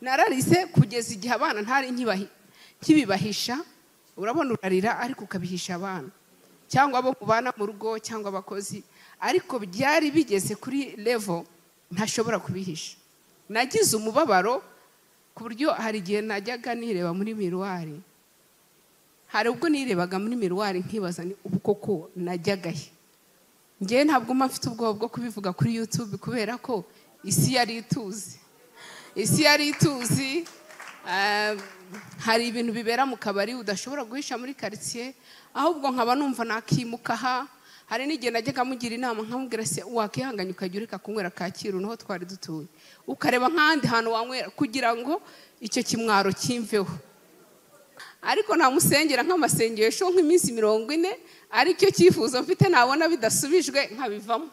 Nararize kugeza igihe abana ntari nkibibahisha. Urabona urarira ariko ukabihisha abana cyangwa abo mubana mu rugo cyangwa abakozi, ariko byari bigeze kuri level ntashobora kubihisha. Nagize umubabaro ku buryo hari igihe najyaga nireba muri miruwari, hari ubwo nirebaga muri miruwari nkibaza ni ubu koko najyaga he. Njyewe ntabwo mba mfite ubwoba bwo kubivuga kuri YouTube kubera ko isi yari ituzi, isi yari ituzi. Hari ibintu bibera mu kabari udashobora guhisha muri quartier, ahubwo nkaba numva nakimuka aha. Hari n'igihe najyaga mugira inama nkamubwira se wakihanganye ukajya ureka kunywera Kacyiru niho twari dutuye, ukareba nk'ahandi hantu wanywera kugira ngo icyo kimwaro kimveho. Ariko namusengera nk'amasengesho nk'iminsi 40, aricyo cyifuzo mfite, nabona bidasubijwe nkabivamo,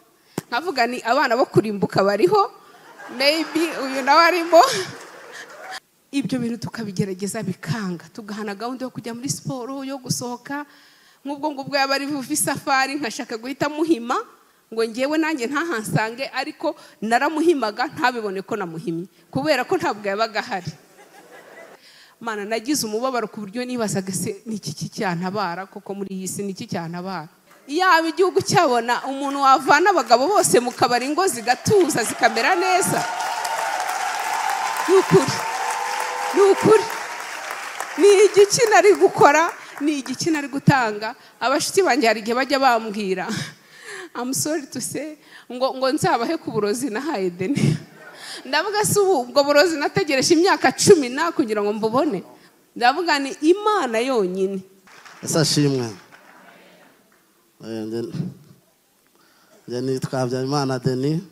nkavuga ni abana bo kurimbuka bariho, maybe uyu nawe arimo. Ibyo bintu tukabigerageza bikanga, tugahana gahunda yo kujya muri siporo, yo gusohoka. Nk'ubwo ngubwo yaba ari buve isafari nkashaka guhita muhima ngo ngewe nanjye ntahansange, ariko naramuhimaga ntabibone ko namuhimye kubera ko ntabwo yabaga ahari. Mana, nagize umubabaro ku buryo nibazaga se ni iki cyantabara koko muri iyi si, ni iki cyantabara? Yaba igihugu cyabona umuntu wavana abagabo bose mu kabari ngo zigatuza zikamera neza. Ni ukuri, ni ukuri, ni igiki nari gukora, ni igiki nari gutanga. Abashuti banjye hari igihe bajya bambwira, I'm sorry to say, ngo nzabahe ku burozi nahaye Deni. Ndavuga se ubu ubwo burozi nategereje imyaka 10 na kugira ngo mbubone. Ndavuga ni Imana yonyine. Ese ashimwe. Njye nitwa Habyarimana Deni,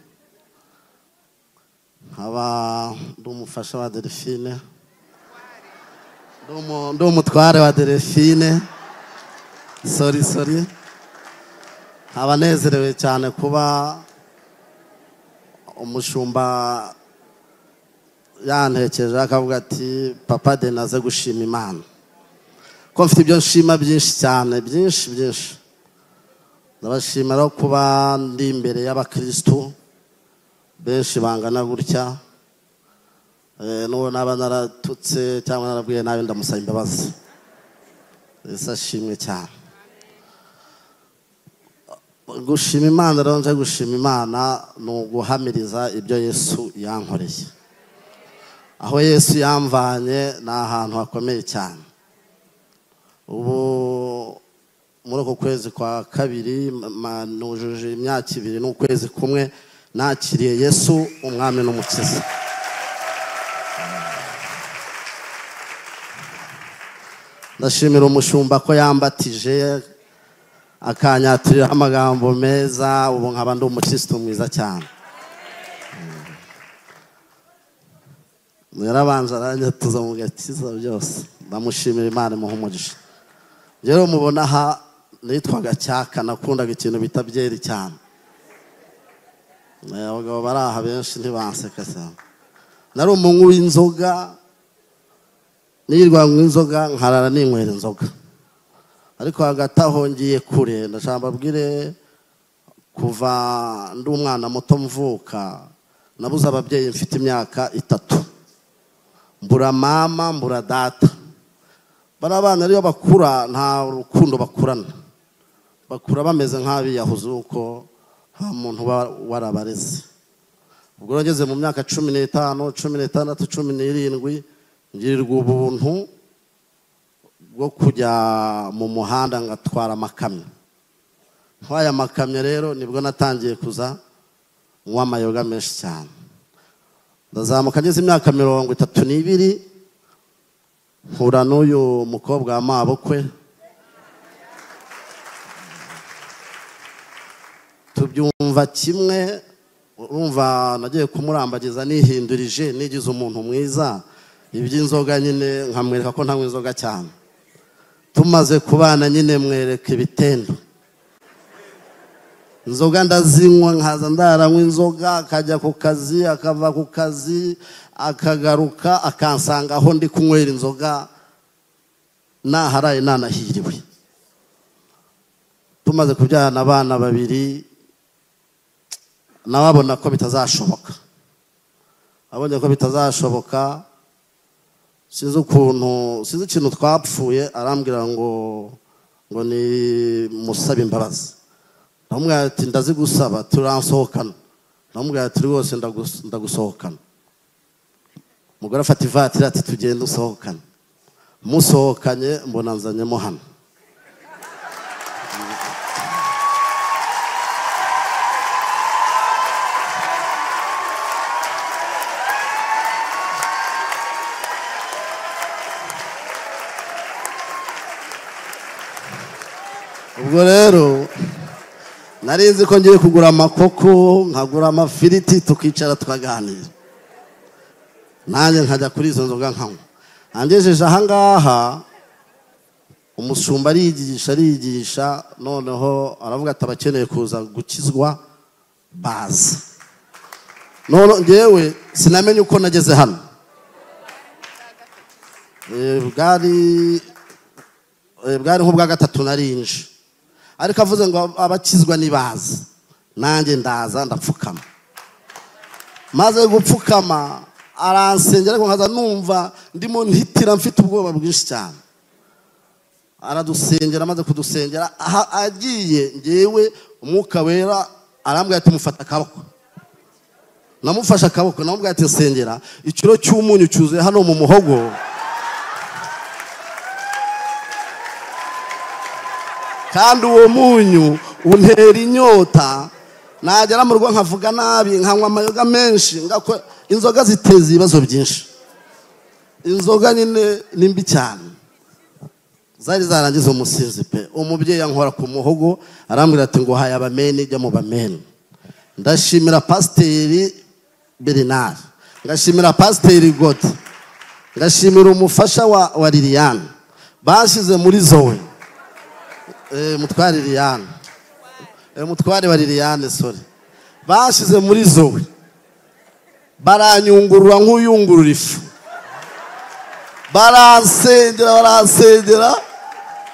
nkaba ndi umufasha wa Delphine, ndi umutware wa Delphine, sorry. Nkaba nezerewe cyane kuba umushumba yantekereje akavuga ati papa Deni aze gushima Imana, ko mfite ibyo nshima byinshi cyane, byinshi byinshi. Ndabashimira kuba ndi imbere y'abakristo benshi bangana gutya. N'uwo naba naratutse cyangwa narabwiye nabi ndamusaba imbabazi. Yesu ashimwe cyane. Gushima Imana rero, nje gushima Imana ni uguhamiriza ibyo Yesu yankoreye. Aho Yesu yamvanye ni ahantu hakomeye cyane. Ubu muri uku kwezi kwa kabiri nujuje imyaka 2 n'ukwezi kumwe nakiriye Yesu umwami n'umukiza. Ndashimira umushumba ko yambatije akanyaturira amagambo meza, ubu nkaba ndi umukristo mwiza cyane. Yarabanza aranyatuza mu gakiza byose, ndamushimira Imana imuha umugisha. Rero mubona aha nitwaga Cyaka, nakundaga ikintu bita byeri cyane. Abagabo bari aha benshi ntibanseka cyane. Nari umunywi w'inzoga, nirwa nywa inzoga nkarara ninywera inzoga. Ariko hagati aho ngiye kure, ndashaka mbabwire, kuva ndi umwana muto mvuka nabuze ababyeyi mfite imyaka 3. Mbura mama, mbura data. Bari abana rero bakura nta rukundo bakurana, bakura bameze nk'abiyahuze uko nta muntu uba warabareze. Ubwo ngeze mu myaka 15, 16, 17 ngirirwa ubuntu bwo kujya mu muhanda ngatwara amakamyo. Ntwaye amakamyo rero nibwo natangiye kuza nywa amayoga menshi cyane. Ndazamuka ngeze imyaka 32 mpura n'uyu mukobwa wa mabukwe, tubyumva kimwe. Urumva nagiye kumurambagiza nihindurije, nigize umuntu mwiza, iby'inzoga nyine nkamwereka ko ntanywa inzoga cyane. Tumaze kubana nyine mwereka ibitendo, inzoga ndazinywa, nkaza ndaranywa inzoga, akajya ku kazi, akava ku kazi, akagaruka akansanga aho ndi kunywera inzoga naharaye nanahiriwe. Tumaze kubyarana abana 2, nawe abona ko bitazashoboka. Abonye ko bitazashoboka, Sinzi ukuntu, sinzi ikintu twapfuye, arambwira ngo ni musabe imbabazi. Ndamubwira ati ndazigusaba, turansohokana. Ndamubwira ati rwose ndagusohokana. Umugore afata ivatiri ati tugende usohokane. Musohokanye mbona nzanyemo hano. Ubwo rero nari nzi ko ngiye kugura amakoko, nkagura amafiriti, tukicara tukaganira, nanjye nkajya kuri izo nzoga nkanywa. Angejeje ahangaha, umushumba ariyigisha ariyigisha, noneho aravuga ati abakeneye kuza gukizwa baza. None ngewe sinamenye uko nageze hano. Bwari nk'ubwa gatatu narinje, ariko avuze ngo abakizwa nibaza, nanjye ndaza ndapfukama. Maze gupfukama aransengera, ariko nkaza numva ndimo ntitira, mfite ubwoba bwinshi cyane. Aradusengera, amaze kudusengera agiye, ngewe Umwuka Wera arambwira ati mufata akaboko. Namufashe akaboko, namubwira ati nsengera, ikiro cy'umunyu cyuzuye hano mu muhogo, kandi uwo munyu untera inyota, nagera mu rugo nkavuga nabi, nkanywa amayoga menshi. Inzoga ziteza ibibazo byinshi. Inzoga nyine ni mbi cyane, zari zarangiza umusinzi pe. Umubyeyi ankora ku muhogo arambwira ati ngo haye abameni, jya mu bameni. Ndashimira Pasiteri Bernard, ngashimira Pasiteri Gode, ngashimira umufasha wa Liliane bashyize muri Zoe, mutware Liliane, mutware wa Liliane, sorry, bashyize muri Zoe, baranyungurura nk'uyungurura ifu, baransengera baransengera.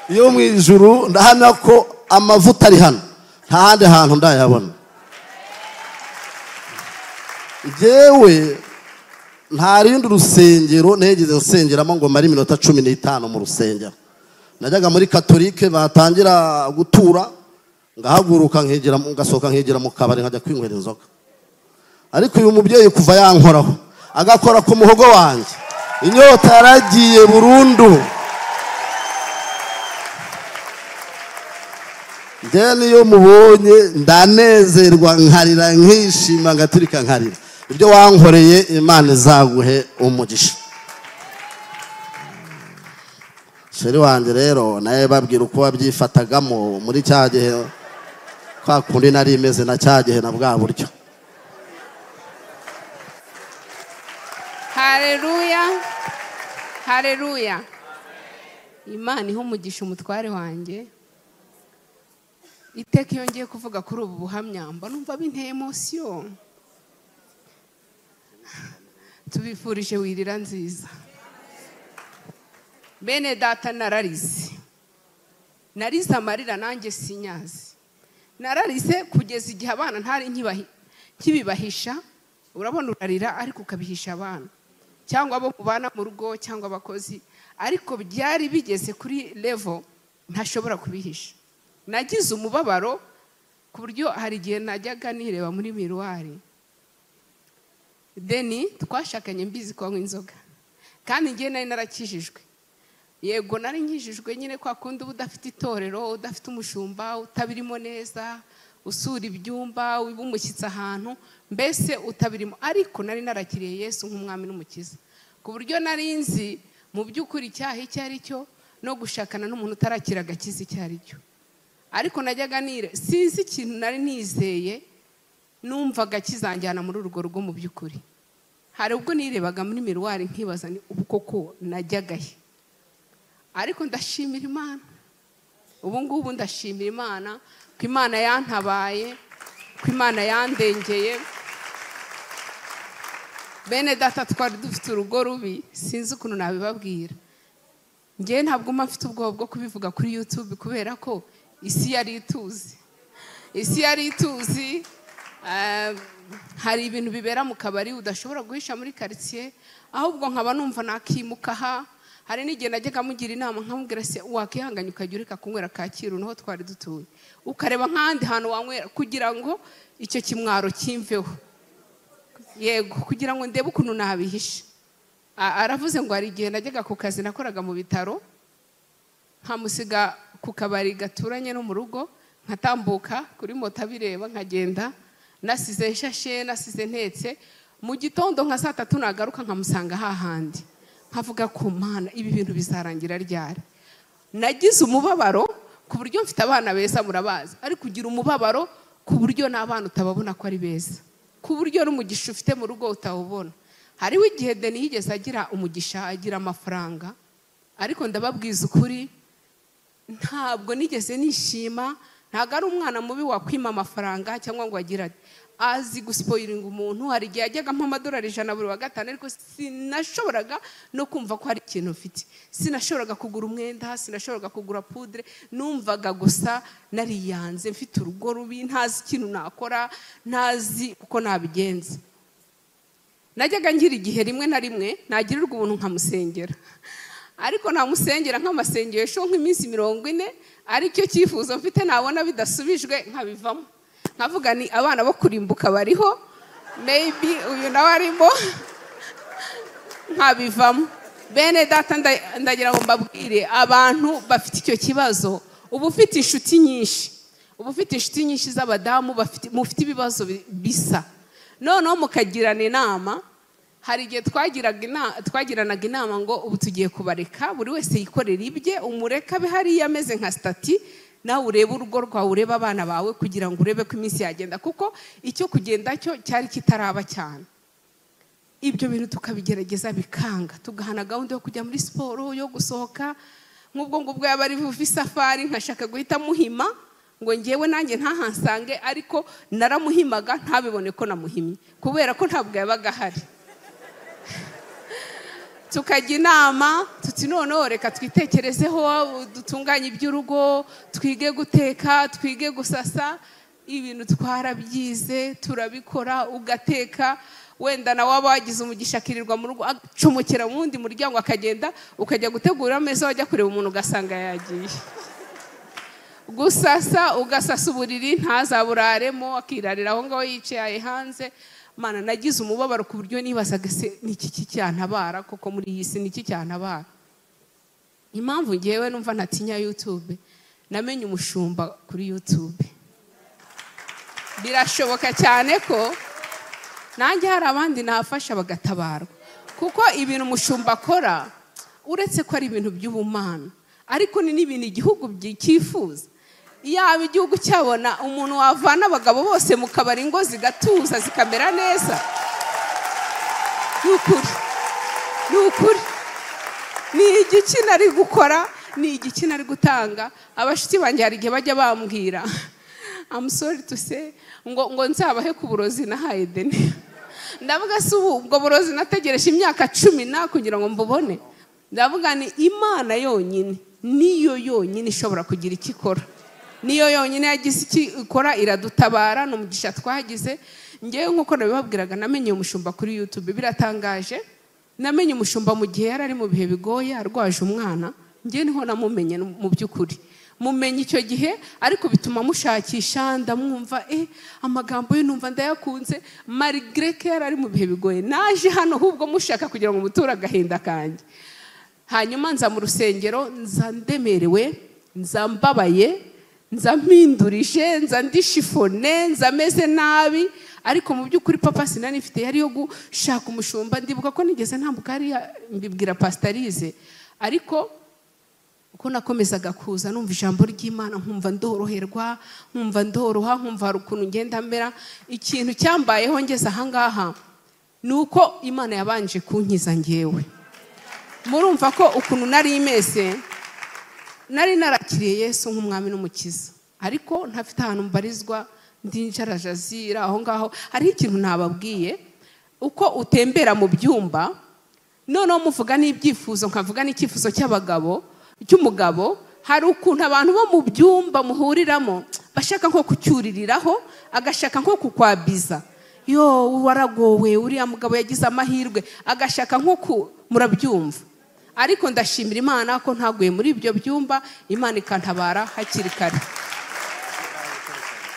Iyo mu ijuru ndahamya ko amavuta ari hano, nta handi hantu ndayabona. Njyewe nta rindi rusengero ntegeze nsengeramo ngo mare iminota 15 mu rusengero. Najyaga muri katolike, batangira gutura ngahaguruka nkigira, ngasohoka nkigira mu kabari nkajya kwinywera inzoga. Ariko uyu mubyeyi kuva yankoraho agakora ku muhogo wanjye, inyota yaragiye burundu. Njyewe niyo mubonye ndanezerwa, nkarira, nkishima, ngaturika nkarira. Ibyo wankoreye Imana izaguhe umugisha. Chéri wanjye rero nawe babwira uko wabyifatagamo muri cya gihe, kwa kundi nari imeze na cya gihe na bwa buryo. Haleluya, haleluya! Imana iha umugisha umutware wanjye. Iteka iyo ngiye kuvuga kuri ubu buhamya mba numva binteye émotion. Tubifurije wirira nziza, bene data. Nararize, narize amarira nanjye sinyazi. Nararize kugeza igihe abana ntari nkibibahisha. Urabona urarira ariko ukabihisha abana cyangwa abo mubana mu rugo cyangwa abakozi, ariko byari bigeze kuri level ntashobora kubihisha. Nagize umubabaro ku buryo hari igihe najyaga nireba muri miroir. Deni twashakanye mbizi ko anywa inzoga, kandi njye nari narakijijwe. Yego, nari nkijijwe nyine, kwa kundi uba udafite itorero, udafite umushumba, utabirimo neza, usura ibyumba, uba umushyitsi ahantu, mbese utabirimo. Ariko nari narakiriye Yesu nk'umwami n'umukiza, ku buryo nari nzi mu by'ukuri icyaha icyo ari cyo no gushakana n'umuntu utarakira agakiza icyo ari cyo. Ariko najyaga nire, sinzi ikintu nari nizeye, numvaga kizanjyana muri urwo rugo. Mu by'ukuri hari ubwo nirebaga muri miroir nkibaza ni ubu koko najyagahe? Ariko ndashimira Imana, ubu ngubu ndashimira Imana ko Imana yantabaye, ko Imana yandengeye. Bene data, twari dufite urugo rubi, sinzi ukuntu nabibabwira. Ngewe ntabwo mba mfite ubwoba bwo kubivuga kuri YouTube kubera ko isi yari ituzi, isi yari ituzi. Hari ibintu bibera mu kabari udashobora guhisha muri quartier, ahubwo nkaba numva nakimuka ha. Hari n'igihe najyaga mugira inama nkamubwira se wakihanganya ukajya ureka kunywera Kacyiru niho twari dutuye, ukareba nk'ahandi hantu wanywera kugira ngo icyo kimwaro kimveho, yego, kugira ngo ndebe ukuntu nabihisha. Aravuze ngo hari igihe najyaga ku kazi nakoraga mu bitaro, nkamusiga ku kabari gaturanye no mu rugo, nkatambuka kuri moto abireba nkagenda nasize nshashe nasize ntetse. Mu gitondo nka saa 3 nagaruka nkamusanga hahandi, nkavuga ku Mana ibi bintu bizarangira ryari? Nagize umubabaro ku buryo mfite abana beza murabazi, ariko kugira umubabaro ku buryo n'abana utababona ko ari beza, ku buryo n'umugisha ufite mu rugo utawubona. Hariho igihe Deni yigeze agira umugisha, agira amafaranga, ariko ndababwiza ukuri ntabwo nigeze nishima. Ntabwo ari umwana mubi wakwima amafaranga cyangwa ngo agira azi guspoilinga umuntu. Hari igihe yajyaga ampa amadolari 100 buri wa gatanu, ariko sinashoboraga no kumva ko hari ikintu mfite. Sinashoboraga kugura umwenda, sinashoboraga kugura poudre, numvaga gusa nariyanze, mfite urugo rubi, ntazi ikintu nakora, ntazi uko nabigenza. Najyaga ngira igihe rimwe na rimwe nagirirwa ubuntu nkamusengera, ariko namusengera nk'amasengesho nk'iminsi 40, aricyo cyifuzo mfite, nabona bidasubijwe nkabivamo, nkavuga ni abana bo kurimbuka bariho, maybe uyu nawe arimo, nkabivamo. Bene data ndagira ngo mbabwire, abantu bafite icyo kibazo, uba ufite inshuti nyinshi, uba ufite inshuti nyinshi z'abadamu mufite ibibazo bisa, noneho mukagirana inama. Hari igihe twagiranaga inama ngo ubu tugiye kubareka, buri wese yikorera ibye, umureka abe hariya ameze nka stati, nawe urebe urugo rwawe, urebe abana bawe, kugira ngo urebe ko iminsi yagenda, kuko icyo kugenda cyo cyari kitaraba cyane. Ibyo bintu tukabigerageza bikanga, tugahana gahunda yo kujya muri siporo, yo gusohoka. Nk'ubwo ngubwo yaba ari buve isafari nkashaka guhita muhima ngo ngewe nanjye ntahansange, ariko naramuhimaga ntabibone ko namuhimye, kubera ko ntabwo yabaga ahari. Tukajya inama tuti noneho reka twitekerezeho, dutunganye iby'urugo, twige guteka, twige gusasa. Ibintu twarabyize turabikora. Ugateka wenda nawe waba wagize umugisha akirirwa mu rugo, acomokera mu wundi muryango akagenda, ukajya gutegura ameza, wajya kureba umuntu ugasanga yagiye. Gusasa, ugasasa uburiri ntazaburaremo, akirarira aho ngaho yicaye hanze. Mana, nagize umubabaro ku buryo nibazaga se niki cyantabara koko muri iyi si, niki cyantabara? Impamvu ngewe numva ntatinya YouTube, namenye umushumba kuri YouTube. Birashoboka cyane ko nanjye hari abandi nafasha bagatabarwa, kuko ibintu umushumba akora uretse ko ari ibintu by'ubumana, ariko ni n'ibintu igihugu cyifuza. Yaba igihugu cyabona umuntu wavana abagabo bose mu kabari ngo zigatuza zikamera neza, ni ukuri, ni ukuri. Ni igiki nari gukora, ni igiki nari gutanga? Abashuti banjye hari igihe bajya bambwira, I'm sorry to say, ngo nzabahe ku burozi nahaye Deni. Ndavuga se ubu ubwo burozi nategereje imyaka 10 na kugira ngo mbubone? Ndavuga ni Imana yonyine, niyo yonyine ishobora kugira icyo ikora, niyo yonyine yagize icyo ikora iradutabara. Ni umugisha twagize. Ngewe nk'uko nabibabwiraga, namenye umushumba kuri YouTube. Biratangaje, namenye umushumba mu gihe yari ari mu bihe bigoye, arwaje umwana. Ngewe niho namumenye mu by'ukuri, mumenye icyo gihe, ariko bituma mushakisha, ndamwumva, amagambo ye numva ndayakunze, malgré ko yari ari mu bihe bigoye. Naje hano ahubwo mushaka kugira ngo muture agahinda kanjye. Hanyuma nza mu rusengero, nza ndemerewe, nza mbabaye, nza mpindurije, nza ndishifone, nza meze nabi, ariko mu by'ukuri papa sinari mfite yari yo gushaka umushumba. Ndibuka ko nigeze ntambuka hariya mbibwira Pasitarize, ariko uko nakomezaga kuza numva ijambo ry'Imana, nkumva ndoroherwa, nkumva ndoroha, nkumva hari ukuntu ngenda mera. Ikintu cyambayeho ngeze ahangaha ni uko Imana yabanje kunkiza ngewe. Murumva ko ukuntu nari imeze, nari narakiriye Yesu nk'umwami n'umukiza, ariko ntafite ahantu mbarizwa, ndinjarajazira aho ngaho. Hariho ikintu ntababwiye, uko utembera mu byumba noneho muvuga n'ibyifuzo, nkavuga n'icyifuzo cy'abagabo, cy'umugabo. Hari ukuntu abantu bo mu byumba muhuriramo bashaka nko kucyuririraho, agashaka nko kukwabiza. Yo waragowe, uriya mugabo yagize amahirwe, agashaka nkuko murabyumva. Ariko ndashimira Imana ko ntaguye muri ibyo byumba, Imana ikantabara hakiri kare.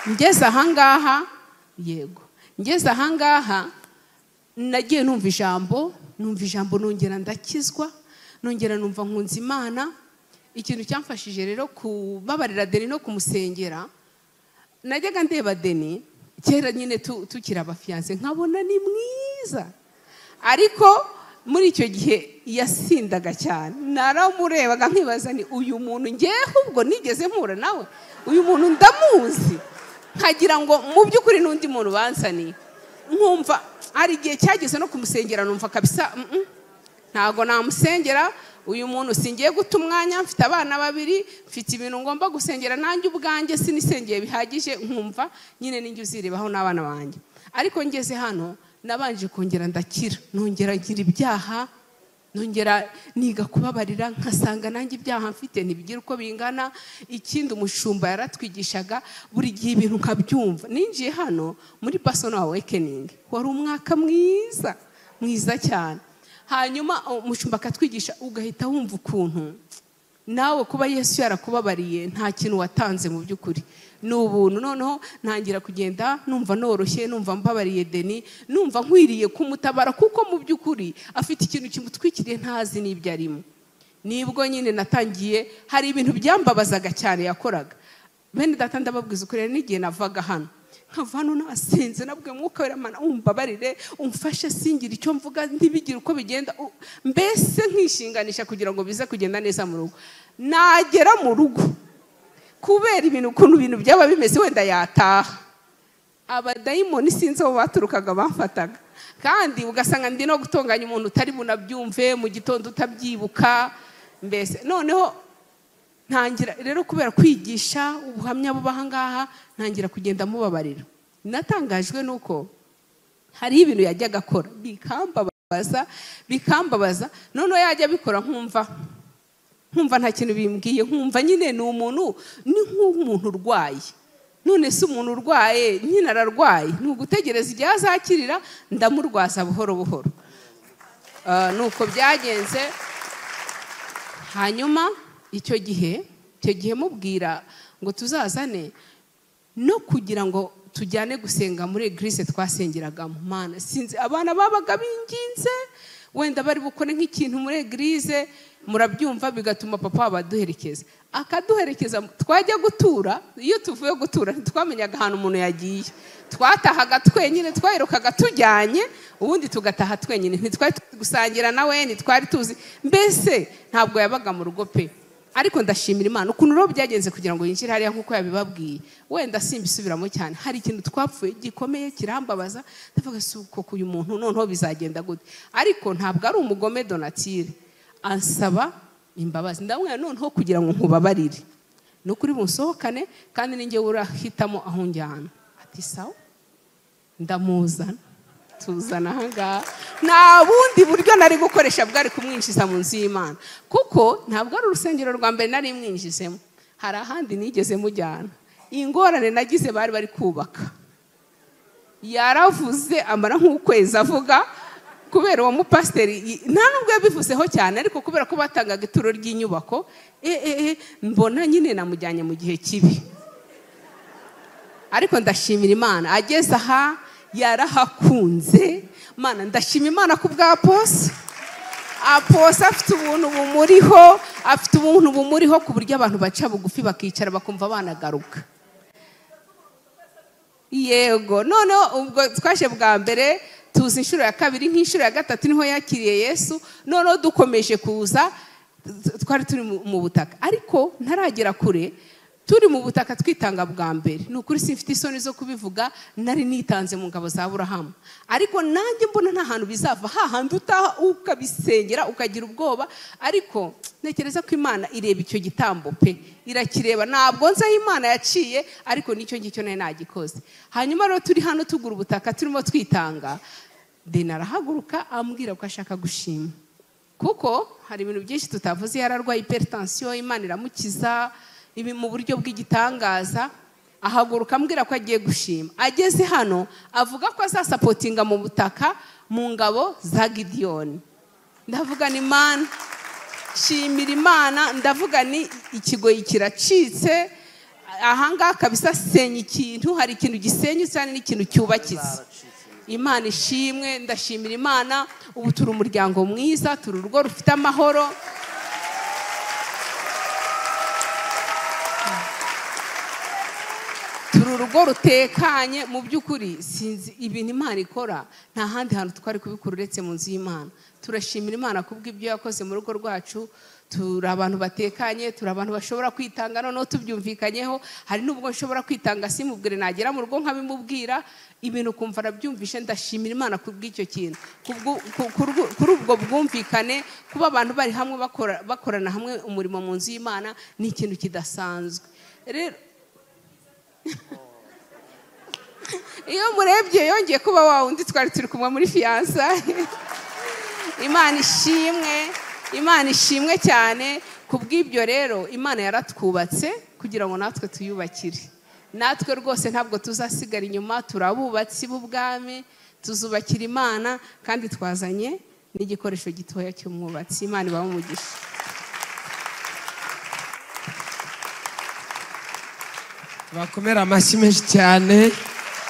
Ngeze ahangaha, yego, ngeze ahangaha nagiye numva ijambo, nongera ndakizwa, nongera numva nkunze Imana. Ikintu cyamfashije rero kubabarira Deni no kumusengera, najyaga ndeba Deni kera nyine tukiri abafiyanse nkabona ni mwiza, ariko muri icyo gihe yasindaga cyane. Naramurebaga nkibaza ni uyu muntu ngewe ubwo nigeze mpura nawe, uyu muntu ndamuzi, nkagira ngo mu by'ukuri n'undi muntu bansaniye. Nkumva hari igihe cyageze no kumusengera numva kabisa ntago namusengera uyu muntu, singiye guta umwanya, mfite abana babiri, mfite ibintu ngomba gusengera nanjye ubwanjye sinisengeye bihagije, nkumva nyine ninjye uzirebaho n'abana banjye. Ariko ngeze hano nabanje kongera ndakira, nongera ngira ibyaha, nongera niga kubabarira, nkasanga nanjye ibyaha mfite ntibigira uko bingana. Ikindi umushumba yaratwigishaga buri gihe ibintu nkabyumva. Ninjiye hano muri Personal Awakening, wari umwaka mwiza mwiza cyane. Hanyuma umushumba akatwigisha ugahita wumva ukuntu nawe kuba Yesu yarakubabariye nta kintu watanze mu by'ukuri, ni ubuntu. Noneho ntangira kugenda numva noroshye, numva mbabariye Deni, numva nkwiriye kumutabara kuko mu by'ukuri afite ikintu kimutwikiriye ntazi n'ibyo arimo. Nibwo nyine natangiye, hari ibintu byambabazaga cyane yakoraga. Bene data ndababwiza ukuri, n'igihe navaga hano nkava hano nasenze, nabwiye Mwuka Wera, Mana umbabarire, umfashe singira icyo mvuga, ntibigire uko bigenda, mbese nkishinganisha kugira ngo bize kugenda neza mu rugo. Nagera mu rugo kubera ibintu ukuntu ibintu byaba bimeze, wenda yataha abadayimoni sinzi aho baturukaga bamfataga, kandi ugasanga ndi no gutonganya umuntu utari bunabyumve mu gitondo utabyibuka mbese. Noneho ntangira rero kubera kwigisha ubuhamya buba ahangaha, ntangira kugenda mubabarira. Natangajwe nuko hari ibintu yajyaga akora bikambabaza, noneho yajya abikora nkumva nta kintu bimbwiye, nkumva nyine ni umuntu, ni nk'umuntu urwaye. None se umuntu urwaye nyine ararwaye, ni ugutegereza igihe azakirira, ndamurwaza buhoro buhoro. Nuko byagenze. Hanyuma icyo gihe mubwira ngo tuzazane no kugira ngo tujyane gusenga muri eglise twasengeragamo. Mana sinzi abana babaga binginze wenda bari bukore nk'ikintu muri eglise, murabyumva, bigatuma papa baduherekeza, akaduherekeza twajya gutura. Iyo tuvuye gutura ntitwamenyaga ahantu umuntu yagiye, twatahaga twenyine, twayirukaga tujyanye, ubundi tugataha twenyine, ntitwari gusangira nawe, ntitwari tuzi mbese, ntabwo yabaga mu rugo pe. Ariko ndashimira Imana ukuntu rero byagenze kugira ngo yinjire hariya nkuko yabibabwiye. Wenda simbisubiramo cyane, hari ikintu twapfuye gikomeye kirambabaza, ndavuga si uko uyu muntu noneho bizagenda gute. Ariko ntabwo ari umugome Donatire, ansaba imbabazi, ndamubwira noneho kugira ngo nkubabarire ni ukuri bunsohokane, kandi ninjye urahitamo aho njyana. Ati sawa, ndamuzana, tuzana ahangaha. Nta bundi buryo nari gukoresha bwari kumwinjiza mu nzu y'Imana, kuko ntabwo ari urusengero rwa mbere nari mwinjizemo, hari ahandi nigeze mujyana. Ingorane nagize bari bari kubaka, yaravuze amara nk'ukwezi avuga kubera uwo mupasiteri, nta nubwo yabivuzeho cyane, ariko kubera ko batangaga ituro ry'inyubako, mbona nyine namujyanye mu gihe kibi. Ariko ndashimira Imana ageze aha yarahakunze. Mana ndashima Imana ku bwa Aposa. Aposa afite ubuntu bumuriho, afite ubuntu bumuriho ku buryo abantu baca bugufi bakicara bakumva banagaruka. Yego, noneho ubwo twaje bwa mbere tuza inshuro ya kabiri, nk'inshuro ya gatatu niho yakiriye Yesu. Noneho dukomeje kuza, twari turi mu butaka, ariko ntaragera kure, turi mu butaka twitanga bwa mbere. Ni ukuri simfite isoni zo kubivuga, nari nitanze mu ngabo za Aburahamu, ariko nanjye mbona nta hantu bizava, hahandi utaha ukabisengera ukagira ubwoba. Ariko ntekereza ko Imana ireba icyo gitambo pe, irakireba. Ntabwo nzi aho Imana yaciye, ariko nicyo ngicyo nari nagikoze. Hanyuma rero turi hano tugura ubutaka turimo twitanga, Deni arahaguruka ambwira ko ashaka gushima, kuko hari ibintu byinshi tutavuze. Yararwaye hypertension, Imana iramukiza ibi mu buryo bw'igitangaza. Ahaguruka ambwira ko agiye gushima. Ageze hano avuga ko azasapotinga mu butaka mu ngabo za Gidiyoni. Ndavuga ni Imana, shimira Imana. Ndavuga ni ikigoyi kiracitse ahangaha kabisa, senya ikintu, hari ikintu gisenyutse hari n'ikintu cyubakitse. Imana ishimwe, ndashimira Imana. Ubu turi umuryango mwiza, turi urugo rufite amahoro. Turi urugo rutekanye. Mu by'ukuri sinzi ibintu Imana ikora, nta handi hantu twari kubikura uretse mu nzu y'Imana. Turashimira Imana kubw'ibyo yakoze mu rugo rwacu. Turi abantu batekanye, turi abantu bashobora kwitanga, noneho tubyumvikanyeho. Hari n'ubwo nshobora kwitanga simubwire, nagera mu rugo nkabimubwira, ibintu kumva arabyumvishe. Ndashimira Imana kubw'icyo kintu, kuri ubwo bwumvikane, kuba abantu bari hamwe bakorana hamwe umurimo mu nzu y'Imana ni ikintu kidasanzwe. Rero iyo murebye yongeye kuba wa wundi twari turi kumwe muri fiyansaye. Imana ishimwe, Imana ishimwe cyane. Kubw'ibyo rero Imana yaratwubatse kugira ngo natwe tuyubakire. Natwe rwose ntabwo tuzasigara inyuma, turabubatsi b'ubwami, tuzubakira Imana, kandi twazanye n'igikoresho gitoya cy'umwubatsi. Imana ibahe umugisha. Bakomera amashyi menshi cyane.